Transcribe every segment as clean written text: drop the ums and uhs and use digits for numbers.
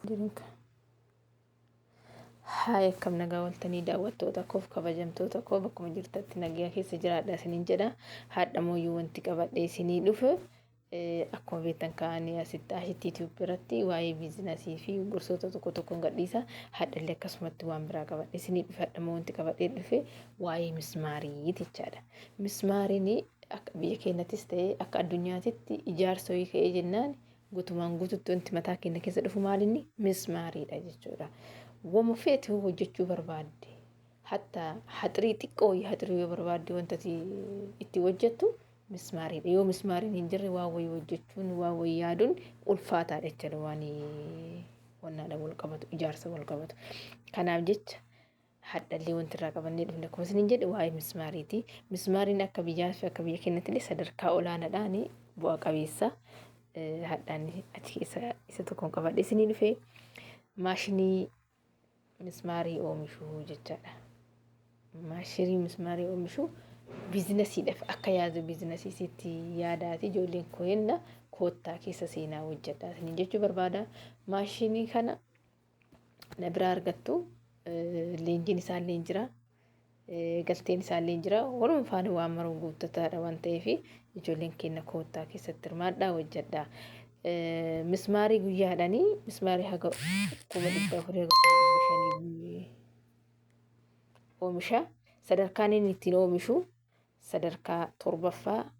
Jirinka. Haay, akkam nagaa waltanii daawwattoota koof kabajamtoota koo, bakkuma jirtatti nagaa keessa jiraadha isiniin jedha. Haadha mooyyuu wanti qabadhee isinii dhufe, akkuma beektan ka'anii asitti ashitti YouTube irratti waa'ee business fi gorsoota tokko tokkoon gadhiisa. Haadhallee akkasumatti waan biraa qabadhee isinii dhufe. Haadha moo wanti qabadhee dhufe waa'ee mismaarii jechaadha. Mismaariin akka biyya keenyattis ta'ee akka addunyaatitti ijaarsa wayii ka'ee jennaan, guutumaan guututti wanti mataa keenya keessa dhufu maalinni mismaariidha jechuudha. Wama feete hojjechuu barbaadde, hatta haxirii xiqqoo wayii, haxirii yoo barbaadde, wanta itti hojjettu mismaariidha. Yoo mismaariin hin jirre, waan wayii hojjechuun, waan wayii yaaduun ulfaataadha jechuudha, waan wannaadha wal qabatu, ijaarsa wal qabatu. Kanaaf jecha hadhallee wanti irraa qabannee dhufne, akkuma isiniin jedhe, waa'ee mismaariiti. Mismaariin akka biyyaa fi akka biyya keenyatti illee sadarkaa olaanaadhaan bu'a qabeessa. Hadhaan achi keessa isa tokkoon qabadhe isinii dhufe, maashinii mismaarii oomishuu jechaadha. Maashinii mismaarii oomishuu businessiidhaaf akka yaadu businessiitti yaadaati, ijoolleen keenna koottaa keessa seenaa hojjedha isiniin jechuu barbaada. Maashinii kana na biraa argattu, leenjiin isaallee jira. Galteen isaallee jira. Waluma faana waan maruu guuttataadha waan ta'eef, ijoolleen keenya koottaa keessatti hirmaadhaa, hojjedhaa. Mismaarii guyyaadhaanii mismaarii haga 400,000 haga 500,000 oomisha. Sadarkaan inni ittiin oomishu sadarkaa torbaffaa,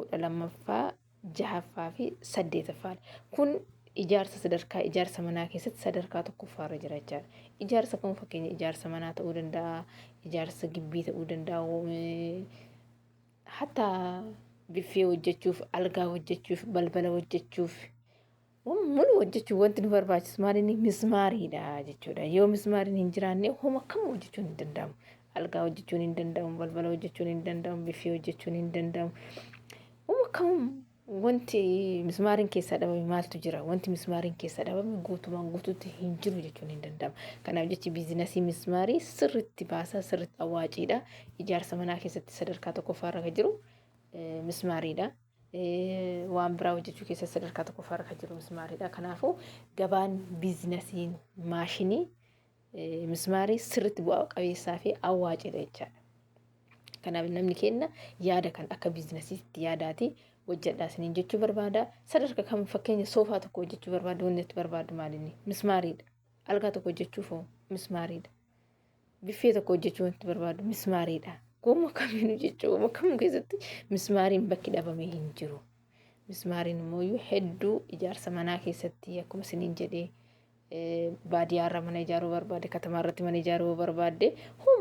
12ffaa, jahaffaa fi saddeetaffaadha. Kun ijaarsa sadarkaa ijaarsa manaa keessatti sadarkaa tokkoffaarra jira jechaadha. Ijaarsa kun fakkeenya ijaarsa manaa ta'uu danda'a, ijaarsa gibbii ta'uu danda'a, hatta biffee hojjechuuf, algaa hojjechuuf, balbala hojjechuuf, mulu hojjechuuf wanti nu barbaachisu maal inni mismaariidha jechuudha. Yoo mismaariin hin jiraanne, homa kam hojjechuun hin danda'amu. Algaa hojjechuun hin danda'amu, balbala hojjechuun hin danda'amu, biffee hojjechuun hin danda'amu. Homa kam wanti mismaariin keessaa dhabame maaltu jira? Wanti mismaariin keessaa dhabame guutumaan guutuutti hin jiru jechuun hin danda'amu. Kanaaf jechi business mismaarii sirriitti baasaa, sirriitti awwaaciidha. Ijaarsa manaa keessatti sadarkaa tokkoffaarra kan jiru mismaariidha. Waan biraa hojjechuu keessatti sadarkaa tokkoffaarra kan jiru mismaariidha. Kanaafuu gabaan businessiin maashinii mismaarii sirriitti bu'aa qabeessaa fi awwaaciidha jechaadha. Kanaaf namni keenya yaada kan akka businessiitti yaadaati hojjedhaa isiniin jechuu barbaada. Sadarkaa kam, fakkeenya soofaa tokko hojjechuu barbaadu, wanti itti barbaadu maalinni mismaariidha. Algaa tokko hojjechuuf hoo mismaariidha. Biffee tokko hojjechuu wanti barbaadu mismaariidha. Gomma kamiinuu jechuu, gomma kamuu keessatti mismaariin bakki dhabamee hin jiru. Mismaariin immoo hedduu ijaarsa manaa keessatti, akkuma isiniin jedhee, baadiyyaarra mana ijaaruu barbaadde, katamaa irratti mana ijaaruu barbaadde,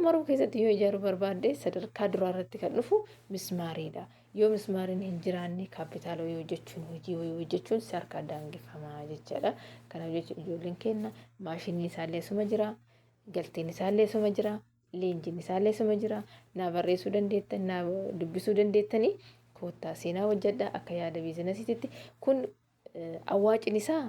maruu keessatti yoo ijaaruu barbaadde, sadarkaa duraa irratti kan dhufu mismaariidha. Yoo mismaariin hin jiraanne, kaapitaala wayii hojjechuun, hojii wayii hojjechuun si harkaa daangeffamaa jechaadha. Kanaaf jecha ijoolleen keenya maashinii isaallee suma jira, galteen isaallee suma jira, leenjiin isaallee suma jira. Naa barreessuu dandeettan, naa dubbisuu dandeettanii, koottaa seenaa hojjedha akka yaada businessiitti. Kun awwaacin isaa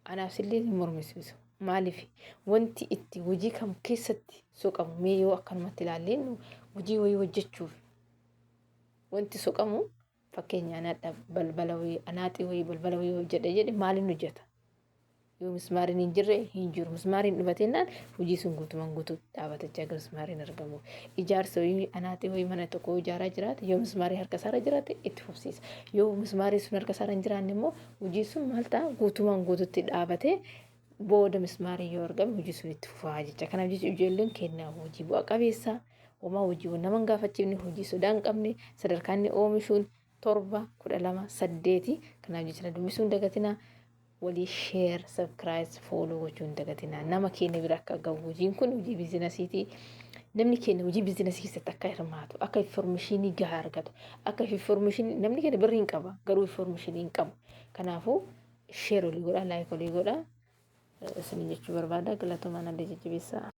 anaaf sillee hin mormisiisu. Maaliif wanti itti hojii kam keessatti soqamu, mee yoo akkanumatti ilaalleen, hojii wayii hojjechuuf wanti soqamu, fakkeenya anadha balbala wayii, anaaxii wayii, balbala wayii hojjedha jedhe, maaliin hojjeta? Yoo mismaariin hin jirre, hin jiru. Mismaariin dhufateennaan hojii sun guutumaan guutuu dhaabatachaa gara mismaariin argamu. Ijaarsa wayii, anaaxii wayii, mana tokko ijaaraa jiraate, yoo mismaarii harka isaarra jiraate itti fufsiisa. Yoo mismaarii sun harka isaarra hin jiraanne immoo, hojii sun maal ta'a? Guutumaan guututti dhaabatee, booda mismaarii yoo argame hojii sun itti fufaa jecha. Kanaaf jecha ijoolleen keenya hojii bu'a qabeessa, homaa hojii nama hin gaafachiifne, hojii sodaa hin qabne, sadarkaa inni oomishuun 7, 12, 8. Kanaaf jecha dubbisuu hin dagatinaa. Walii share, subscribe, follow gochuu hin dagatinaa. Nama keenya bira akka gahu, hojiin kun hojii businessiiti. Namni keenya hojii business keessatti akka hirmaatu, akka information gahaa argatu, akka information, namni keenya birrii hin qaba, garuu information hin qabu. Kanaafuu share olii godhaa, like olii godhaa isin jechuu barbaada. Galatoomaan, adda jajjabeessaa.